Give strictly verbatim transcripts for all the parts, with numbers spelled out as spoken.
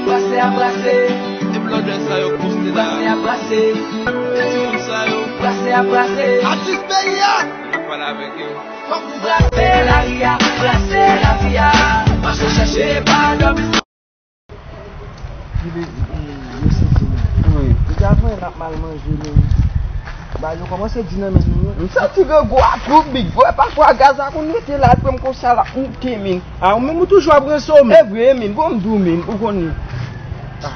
Brase a brase. Ti blòdè sa yo poste la. Brase a brase. Ti moun sa yo. Brase a brase. Atis peyi a. N ap pale avèk yo. Fòk nou brase lari a, brase lavi a. Mache chèche pa dòmi. Yo sezi mwen. Wi. Deja mwen n ap mal manje, men ba yo kòmanse di nan men nou. M santi grangou a twò big, bwè, pafwa gaz la konn rete la, epi m konsa l ap moute, men. A, ou menm ou toujou ap ranse w, men. E vre, men, bon, m di w, men, ou konnen. Ah.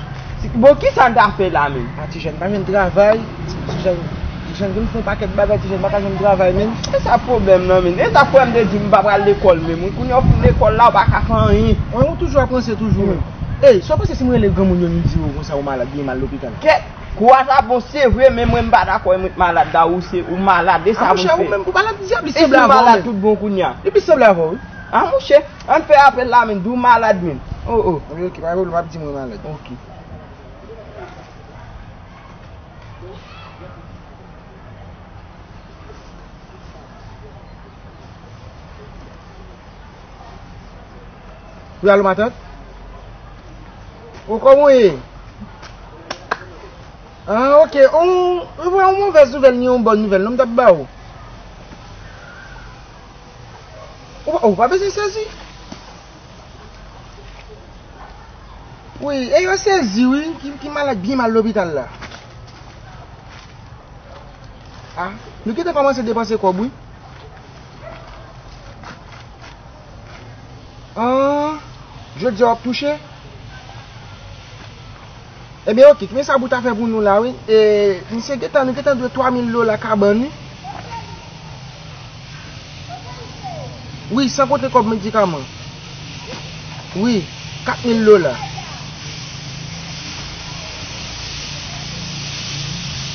Bon, kisa n ta fè la, men? Ah, ti jèn pa jwenn travay. Ti jèn, ti jèn vin fè yon pakèt bagay, ti jèn pa ka jwenn travay, men. Se sa pwoblèm nan, men. E ta frè m te di m pa pral lekòl, men. Moun kounye a w fin lekòl la, ou pa ka fè anyen. Mwen, ou toujou ap ranse toujou, men. Ey, sa w panse si m rele granmoun yo, m di yo konsa ou malad, byen mal lopital? Kèt! Kou a ta bon, se vre, men mwen m pa dakò, mwen malad la, ou se, ou malad, e sa pou m fè? Ah, monchè, ou menm, ou malad, dyab, li sanble avè w, men. E si m malad tout bon kounye a? Li pi sanble avè w, wi. Ah, monchè, ann fè apèl la, men, di w malad, men. Oh, oh. Wi, ok, pa gen pwoblèm, w ap di mwen malad. Ok. Wi, alo, matant? Ou kòman w ye? Ah, ok. On, on, on movèz nouvèl, ni on bòn nouvèl, non, m t ap ba ou. Ou pa, ou pa bezwen sezi. Wi, e yo sezi, wi, ki, ki malad byen mal lopital la. Ah, nou gentan kòmanse depanse kòb, wi. Ah, jodi a w ap touche? Ebyen, ok, men sa pou ta fè pou nou la, wi. E, misye gentan, nou gentan dwe twa mil dola kabann, wi. Wi, san konte kòb medikaman. Wi, kat mil dola.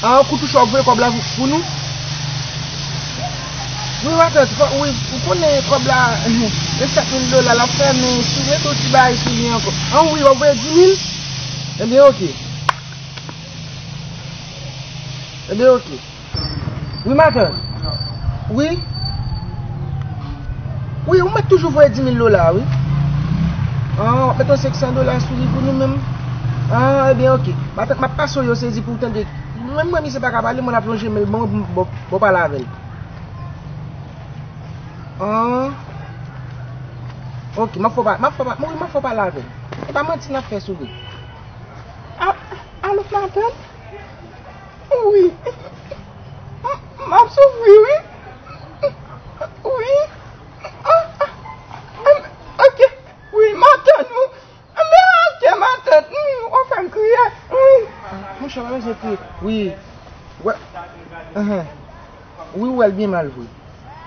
A, yon koutouch w ap voye kòb la pou, pou nou? Wi, matant, fò, wi, ou konnen kòb la, e sèt mil dola l ap fè, men si w mete yon ti bagay sou li ankò. An, wi, w ap voye dis mil? Ebyen, ok. Ebyen, ok. Wi, matant. Wi. Wi, ou mèt toujou voye dis mil dola, wi. An, w ap mete yon senk san dola sou li pou nou menm. An, ebyen, ok. Matant, m ap pase w yo sezi pou w tande. Mwen, mwen, misye pa ka pale, mwen ap lonje men l ban w, ban w pale avè l. An. Ok, m ap fè w pa-, m ap fè w pa-, m ap fè w pale avè l. E pa manti n ap fè sou li. A-, alo, matant? Wi. M, m ap soufri, wi. Wi. Ah, ah, ah, ok. Wi, m ap tann ou. Anben, ok, matant. Hmm, w ap fè m kriye. Wi. Ah, monchè, pa bezwen kriye. Wi. Wè. Ahan. Wi, ou wè l byen mal vre.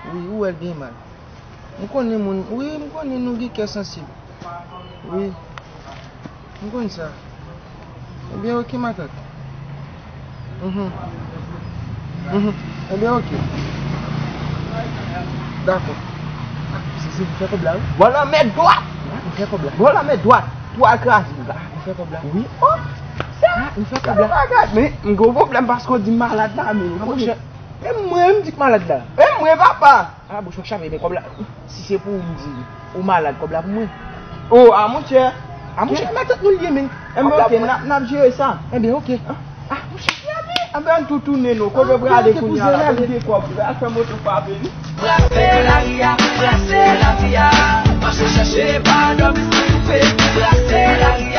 Wi, ou wè l byen mal. M konnen moun, wi, m konnen nou gen kè sansib. Wi. M konn sa. Ebyen, ok, matant. Mhm. Mhm. Ebyen, ok. Dakò. Ah, se, se pou fè kòb la, wi. Vòlè men dwat! Pou fè kòb la. Vòlè men dwat. Pou al kraze l la. Pou fè kòb la. Wi. Oh! Sa, ah, pou fè kòb la. Sa bagay. Men, m gen yon pwoblèm paske w di m malad la, men. Ah, monchè. E mwen, m di k malad la. E mwen, papa! Ah, bouch mwen k chape, men kòb la. Si se pou ou, m di, ou malad, kòb la pou mwen. Oh, ah, monchè. Ah, monchè, matant nou l ye, men. Enben, ok, n ap, n ap jere sa. Enben, ok. Ah, monchè. Enben, ann tou tounen non. Kote w prale kounye a la, kote kòb? Al fè moto frape li. Brase lari a, brase lavi a. Mache chèche pa dòmi, koupe. Brase lari a.